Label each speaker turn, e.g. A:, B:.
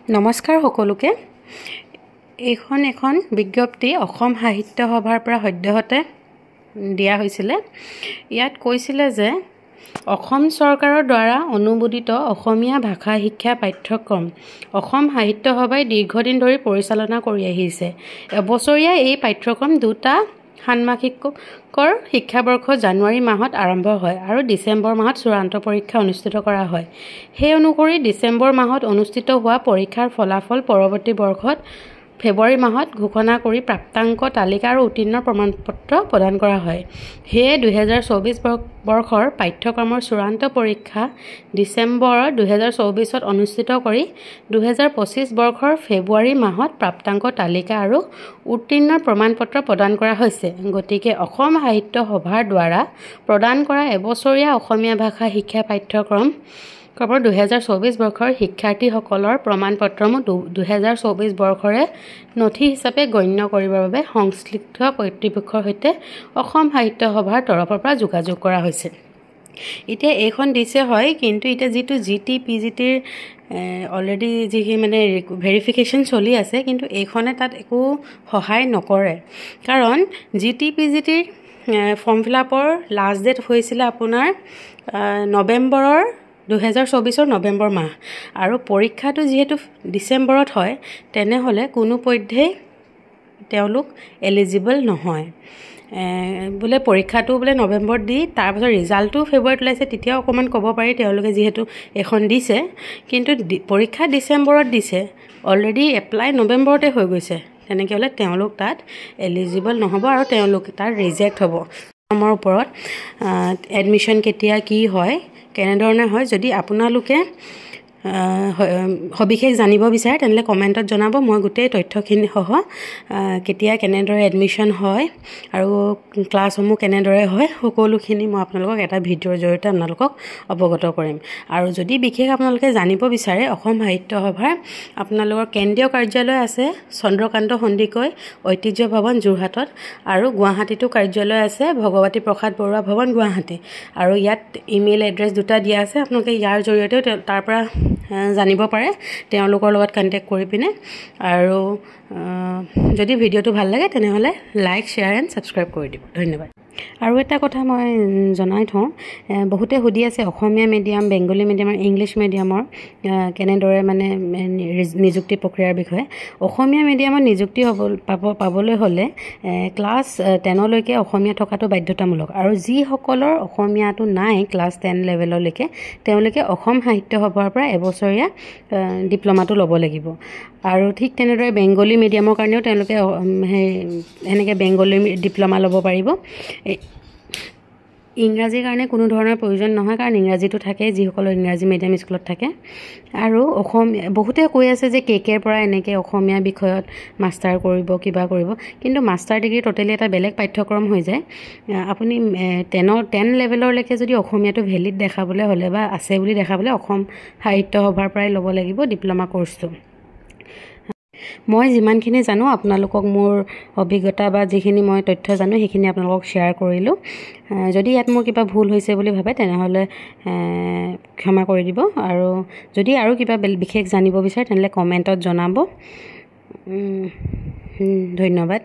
A: নমস্কাৰ সকলোকে। এইখন এখন বিজ্ঞপ্তি অসম সাহিত্য সভাৰ পৰা সদ্যহতে দিয়া হৈছিলে। ইয়াত কৈছিলে যে অসম চৰকাৰৰ দ্বাৰা অনুমোদিত অসমীয়া ভাষা শিক্ষা পাঠ্যক্ৰম অসম সাহিত্য সভাই দীৰ্ঘদিন ধৰি পৰিচালনা কৰি আহিছে। এবছৰীয়া এই পাঠ্যক্ৰম দুটা ষাণ্মাসিকৰ শিক্ষাবৰ্ষ জানুৱাৰী মাহত আৰম্ভ হয় আৰু ডিচেম্বৰ মাহত চূড়ান্ত পৰীক্ষা অনুষ্ঠিত কৰা হয়। সেই অনুসৰি ডিচেম্বৰ মাহত অনুষ্ঠিত হোৱা পৰীক্ষাৰ ফলাফল পৰৱৰ্তী বৰ্ষত ফেব্ৰুৱাৰী মাহত ঘোষণা কৰি প্ৰাপ্তাংক তালিকা আৰু উত্তীৰ্ণ প্ৰমাণপত্ৰ প্ৰদান কৰা হয়। সেয়ে 2024 বৰ্ষৰ পাঠ্যক্ৰমৰ চূড়ান্ত পৰীক্ষা ডিচেম্বৰ 2024ত অনুষ্ঠিত কৰি 2025 বৰ্ষৰ ফেব্ৰুৱাৰী মাহত প্ৰাপ্তাংক তালিকা আৰু উত্তীৰ্ণ প্ৰমাণপত্ৰ প্ৰদান কৰা হৈছে। গতিকে অসম সাহিত্য সভাৰ দ্বাৰা প্ৰদান কৰা এবছৰীয়া অসমীয়া ভাষা শিক্ষা পাঠ্যক্ৰম 2024 বৰ্ষৰ শিক্ষাৰ্থীসকলৰ প্ৰমাণপত্ৰসমূহ 2024 বৰ্ষৰে নথি হিচাপে গণ্য কৰিবৰ বাবে সংশ্লিষ্ট কৰ্তৃপক্ষৰ সৈতে অসম সাহিত্য সভাৰ তৰফৰ পৰা যোগাযোগ কৰা হৈছে। এতিয়া এইখন দিছে হয়, কিন্তু এতিয়া যিটো জি টি পি জি টিৰ অলৰেডি যিখিনি মানে ভেৰিফিকেশ্যন চলি আছে, কিন্তু এইখনে তাত একো সহায় নকৰে। কাৰণ জি টি পি জি টিৰ ফৰ্ম ফিল আপৰ লাষ্ট ডেট হৈছিলে আপোনাৰ নৱেম্বৰৰ 2024ৰ নৱেম্বৰ মাহ, আৰু পৰীক্ষাটো যিহেতু ডিচেম্বৰত হয়, তেনেহ'লে কোনো পধ্যেই তেওঁলোক এলিজিবল নহয়। বোলে পৰীক্ষাটো বোলে নৱেম্বৰত দি তাৰপাছত ৰিজাল্টটো ফেব্ৰুৱাৰীত ওলাইছে, তেতিয়াও অকণমান ক'ব পাৰি তেওঁলোকে যিহেতু এইখন দিছে। কিন্তু পৰীক্ষা ডিচেম্বৰত দিছে, অলৰেডি এপ্লাই নৱেম্বৰতে হৈ গৈছে, তেনেকৈ হ'লে তেওঁলোক তাত এলিজিবল নহ'ব আৰু তেওঁলোক তাত ৰিজেক্ট হ'ব। আমাৰ ওপৰত এডমিশ্যন কেতিয়া কি হয়, কেনেধৰণে হয়, যদি আপোনালোকে সবিশেষ জানিব বিচাৰে তেনেহ'লে কমেণ্টত জনাব। মই গোটেই তথ্যখিনি সহ কেতিয়া কেনেদৰে এডমিশ্যন হয় আৰু ক্লাছসমূহ কেনেদৰে হয়, সকলোখিনি মই আপোনালোকক এটা ভিডিঅ'ৰ জৰিয়তে আপোনালোকক অৱগত কৰিম। আৰু যদি বিশেষ আপোনালোকে জানিব বিচাৰে, অসম সাহিত্য সভাৰ আপোনালোকৰ কেন্দ্ৰীয় কাৰ্যালয় আছে চন্দ্ৰকান্ত সন্দিকৈ ঐতিহ্য ভৱন, যোৰহাটত, আৰু গুৱাহাটীতো কাৰ্যালয় আছে ভগৱতী প্ৰসাদ বৰুৱা ভৱন, গুৱাহাটী। আৰু ইয়াত ইমেইল এড্ৰেছ দুটা দিয়া আছে, আপোনালোকে ইয়াৰ জৰিয়তেও তাৰ পৰা জানিব পাৰে তেওঁলোকৰ লগত কণ্টেক্ট কৰি পিনে। আৰু যদি ভিডিঅ'টো ভাল লাগে তেনেহ'লে লাইক, শ্বেয়াৰ এণ্ড ছাবস্ক্ৰাইব কৰি দিব। ধন্যবাদ। আৰু এটা কথা মই জনাই থওঁ, বহুতে সুধি আছে অসমীয়া মিডিয়াম, বেংগলী মিডিয়াম আৰু ইংলিছ মিডিয়ামৰ কেনেদৰে মানে নিযুক্তি প্ৰক্ৰিয়াৰ বিষয়ে। অসমীয়া মিডিয়ামত নিযুক্তি হ'ব পাবলৈ হ'লে ক্লাছ 10লৈকে অসমীয়া থকাটো বাধ্যতামূলক, আৰু যিসকলৰ অসমীয়াটো নাই ক্লাছ 10 লেভেললৈকে, তেওঁলোকে অসম সাহিত্য সভাৰ পৰা এবছৰীয়া ডিপ্ল'মাটো ল'ব লাগিব। আৰু ঠিক তেনেদৰে বেংগলী মিডিয়ামৰ কাৰণেও তেওঁলোকে সেই সেনেকৈ বেংগলী ডিপ্ল'মা ল'ব পাৰিব। ইংৰাজীৰ কাৰণে কোনো ধৰণৰ প্ৰয়োজন নহয়, কাৰণ ইংৰাজীটো থাকে যিসকলৰ ইংৰাজী মিডিয়াম স্কুলত থাকে। আৰু অসমীয়া বহুতে কৈ আছে যে কে কেৰ পৰা এনেকৈ অসমীয়া বিষয়ত মাষ্টাৰ কৰিব, কিবা কৰিব, কিন্তু মাষ্টাৰ ডিগ্ৰী ট'টেলি এটা বেলেগ পাঠ্যক্ৰম হৈ যায়। আপুনি 10 লেভেললৈকে যদি অসমীয়াটো ভেলিড দেখাবলৈ হ'লে বা আছে বুলি দেখাবলৈ অসম সাহিত্য সভাৰ পৰাই ল'ব লাগিব ডিপ্ল'মা কৰ্চটো। মই যিমানখিনি জানো আপোনালোকক মোৰ অভিজ্ঞতা বা যিখিনি মই তথ্য জানো সেইখিনি আপোনালোকক শ্বেয়াৰ কৰিলোঁ। যদি ইয়াত মোৰ কিবা ভুল হৈছে বুলি ভাবে তেনেহ'লে ক্ষমা কৰি দিব, আৰু যদি আৰু কিবা বিশেষ জানিব বিচাৰে তেনেহ'লে কমেণ্টত জনাব। ধন্যবাদ।